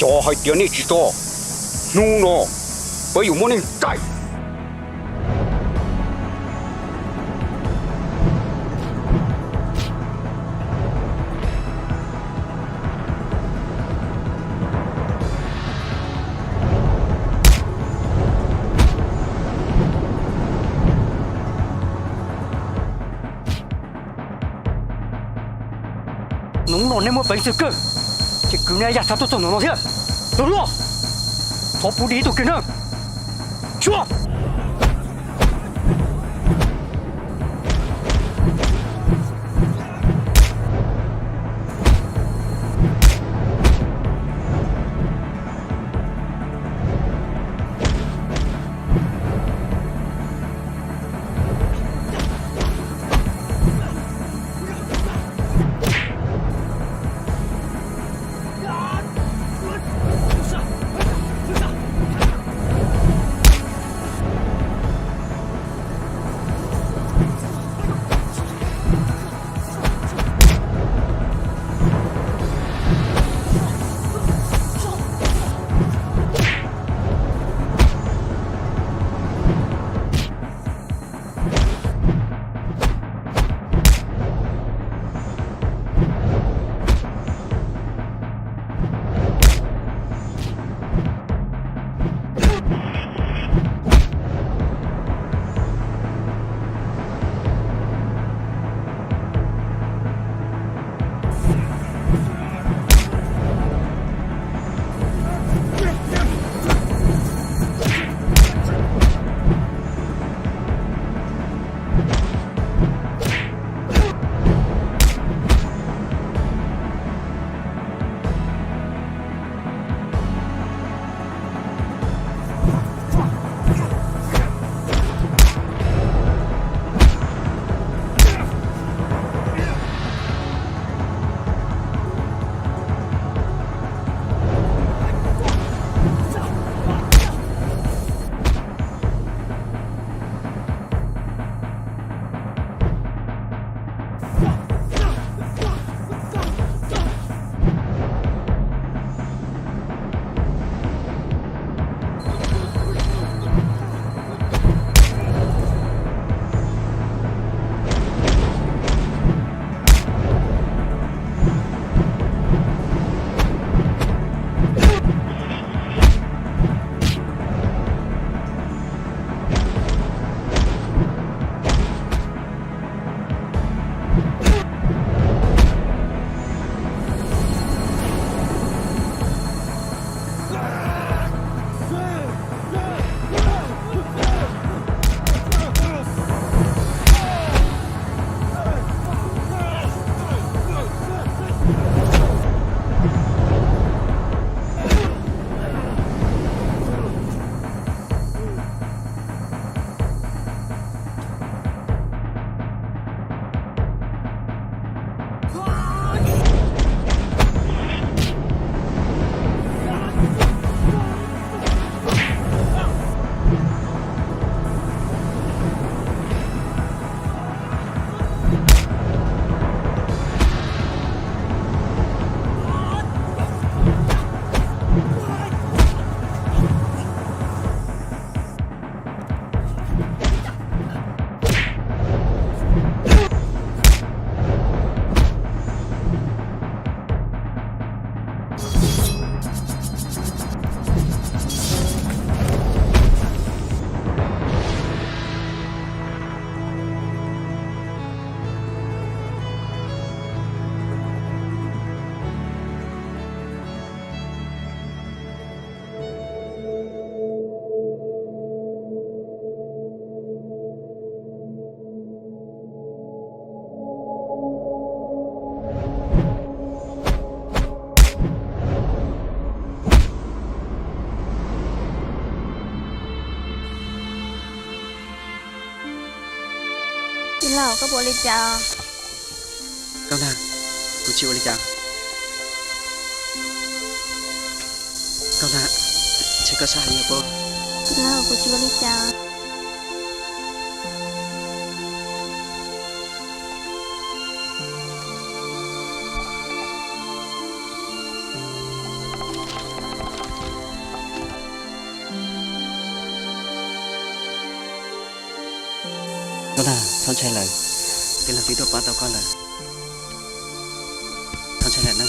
Xyov hais tias nej tsis tso, hnub no peb yuav muab nej nkaum. Hnub no nej muaj peev xwm kawg, ces kwv nej yaj xav tuaj txog ntawm no thiab. Los luaj, thov pub dib ib tug kiag na. Tshuav. Laug, koj puas ua li cas? Nkauj Nag, kuv tsis ua li cas. Nkauj Nag, ntshe koj sab heev lawm pob. Laug, kuv tsis ua li cas. Nkauj Nag, txhob ntshai lawm, tij laug twb tuaj pab tau koj lawm. Txhob ntshai lawm na.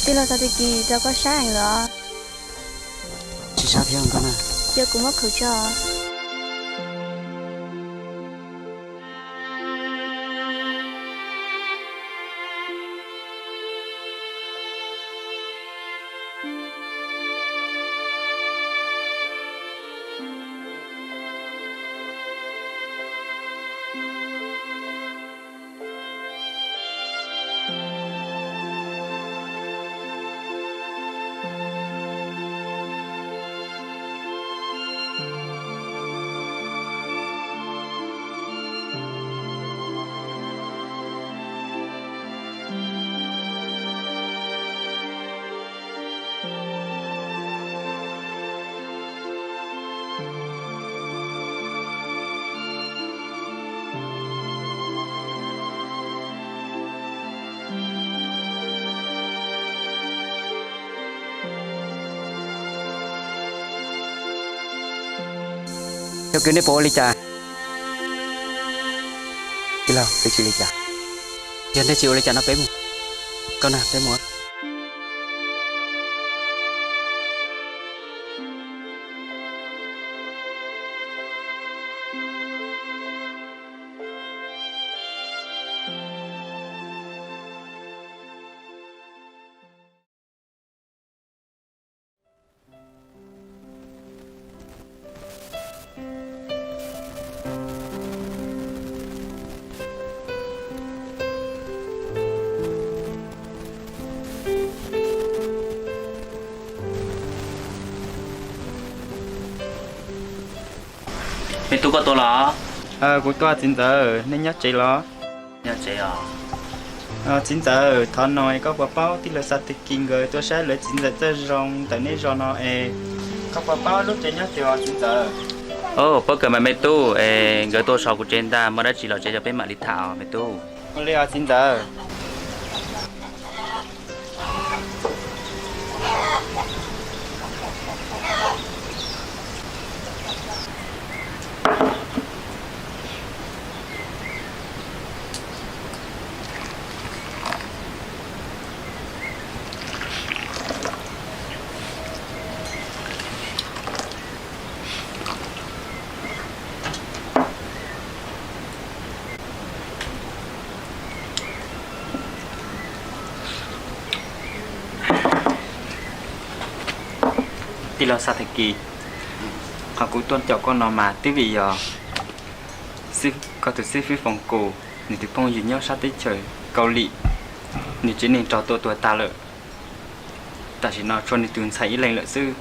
Tij laug Xav Tis Kis, cas koj sab heev lawm? Tsis sab thiab Nkauj Nag. Cia kuv muab khwv tso. Yog kws nej puas ua li cas? Tij laug, peb tsis li cas. Yog nej tsis ua li cas no peb mus. Nkauj Nag, peb mus. Me tub, koj tuaj los? Kuv tuaj txiv ntxawm, nej nyob tsev los? Nyob tsev os. Txiv ntxawm, thov no koj puas paub tij laug Xav Tis Kis nkawd tuaj saib lawv txiv ntxawm txawj zoo ntawm nej zos no es koj puas paub lub tsev nyob twg os txiv ntxawm? Paub kawg mas me tub, es nkawd tuaj so kuv tsev ntag, muaj dab tsi los tsev cov peb mam li tham os me tub. Ua li os txiv ntxawm. Tij laug Xav Tis Kis, qhov kuv tuaj caum koj no mas twb vim yog koj tus xib fwb Foom Kus, nws tus phooj ywg nyob sab teb chaws Kaus Lim, nws tsev neeg raug tua tuag tas lawm. Tam sim no tshuav nws tus ntxhais ib leeg lawm xwb.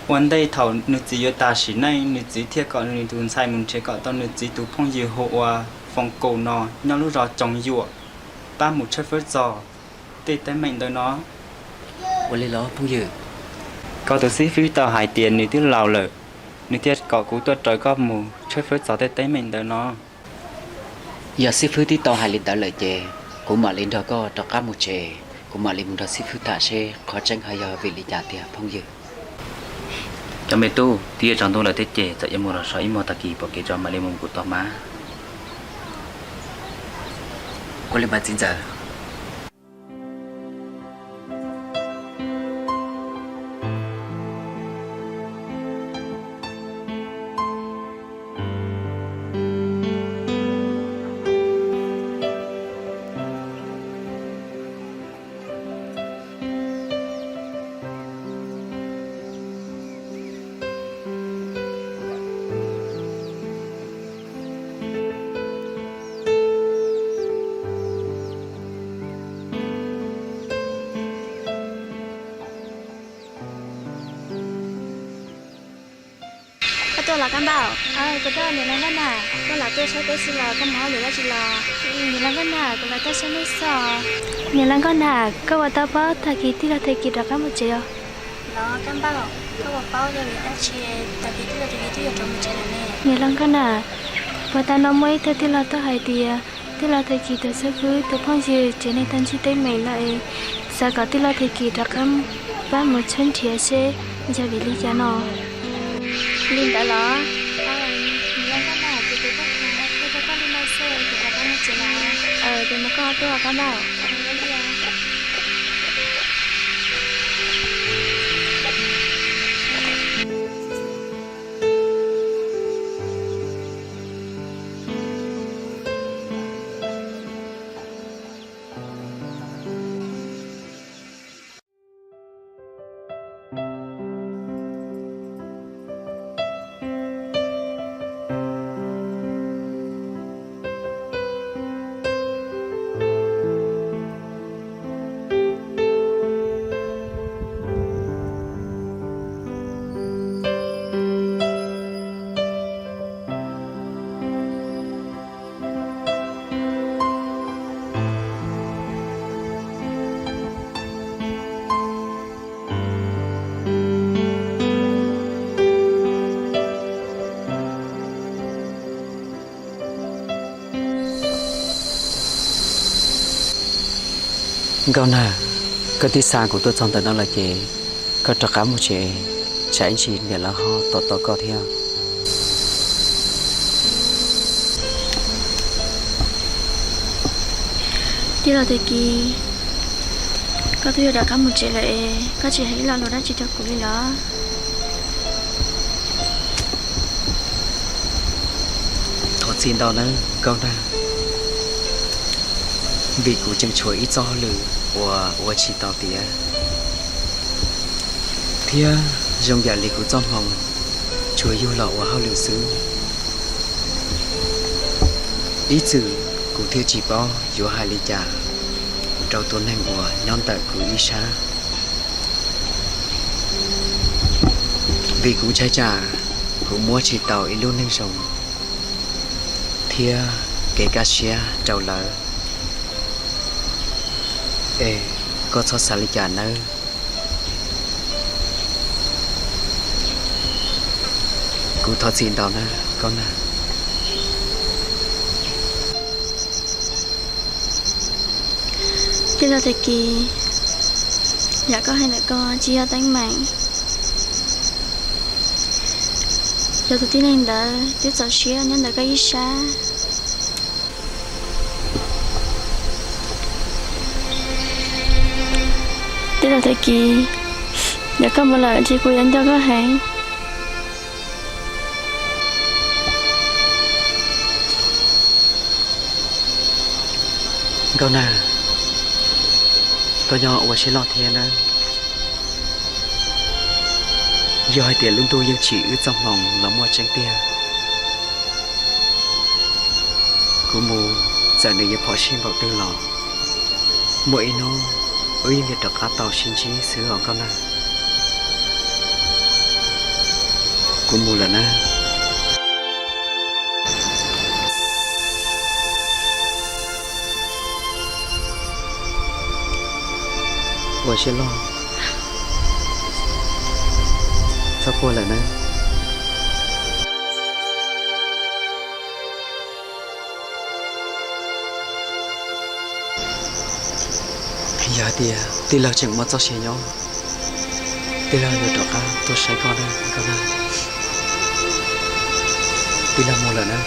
Ua ntej thaum nws txiv yuav tas sim neej, nws txiv thiaj kom nws tus ntxhais mus nrhiav kom tau nws txiv tus phooj ywg hu ua Foom Kus no nyob lub zos Tsoos Yuam, pab mus tshawb fawb txog tej teeb meem ntawm no. Ua li los phooj ywg? Koj tus xib fwb tau hais tias nws twb laus lawm, nws thiaj kom kuv tuaj raws koj mus tshawb fawb txog tej teeb meem ntawm no. Yog xib fwb twb tau hais li ntawd lawm ces kuv mam li nrog koj rov qab mus tsev, kuv mam li mus nrog xib fwb tham seb qhov tseeb ho yog vim li cas tiag phooj ywg. Cov me tub, twb yuav tsaus ntuj lawm thiab ces txawm yuav mus los so ib muag tag kis pom kev tso mam li mus kuv tog mas. Ua li mas txiv ntxawm. Tuaj los Kab Npauj? Kuv tuaj, niam laus Nkauj Nag. Koj lam tuaj saib peb xwb los koj mus hauj lwm dab tsi los? Niam laus Nkauj Nag, kuv los tuaj saib nej xwb os. Niam laus Nkauj Nag, koj puas tau paub tag kis tij laug Thaj Kis rov qab mus tsev os? Los Kab Npauj, koj puas paub yog vim dab tsi tag kis tij laug Thaj Kis twb yuav rov mus tsev lawm ne? Niam laus Nkauj Nag, puag ta no muaj ib tug tij laug tuaj hais tias tij laug Thaj Kis tus xib fwb tus phooj ywg tsev neeg tau ntsib teeb meem lawm es xav kom tij laug Thaj Kis rov qab pab mus tshawb nrhiav seb yog vim li cas no. Li ntawd los? Niam laus Nkauj Nag, kuv tus poj khas hais rau koj li no xwb, kuv rov qab mus tsev lawm. Ces mus koj tuaj Kab Npauj. Nkauj Nag, koj twb xa kuv tuaj txog ntawm no lawm ces koj rov qab mus tsev, tsam ib ntsis niam lawv ho tos tos koj thiab. Tij laug Thaj Kis, koj twb yuav rov qab mus tsev lawm es koj tsis hais ib lo lus dab tsi rau kuv li los? Thov txim ntau nawb Nkauj Nag, vim kuv tseem tshuav ib txoj hauj lwm uas ua tsis tau tiav, thiab zoo yam li kuv txoj hmoo tsuas yug los ua hauj lwm xwb. Ib txwm kuv thiaj tsis paub yuav hais li cas rau tus neeg uas nyob ntawm kuv ib sab, vim kuv ntshai tsam kuv muab tsis tau ib lub neej zoo thiab kev kaj siab rau lawv. Es koj txhob xav li cas nawb. Kuv thov txim ntau nawb Nkauj Nag. Tij laug Thaj Kis, yam koj hais ntawm ko tsis yog teeb meem. Yog tus tib neeg ntawd twb txaus siab nyob ntawm koj ib sab. Tij laug Thaj Kis, yog koj mus lawm ces kuv yuav nco koj heev. Nkauj Nag, koj nyob ua siab loj thiab nawb. Yog hais tias lub ntuj yeej tsim wb txoj hmoo los muaj tseeb tiag, kuv mus txawm nws yuav phom sij npaum twg los muaj ib hnub wb yeej yuav rov qab tau sib ntsib xwb os Nkauj Nag. Kuv mus lawm nawb. Ua siab loj, txhob quaj lawm nawb. Yog hais tias tij laug tseem muaj txoj sia nyob, tij laug yuav rov qab tuaj saib koj nawb Nkauj Nag. Tij laug mus lawm nawb.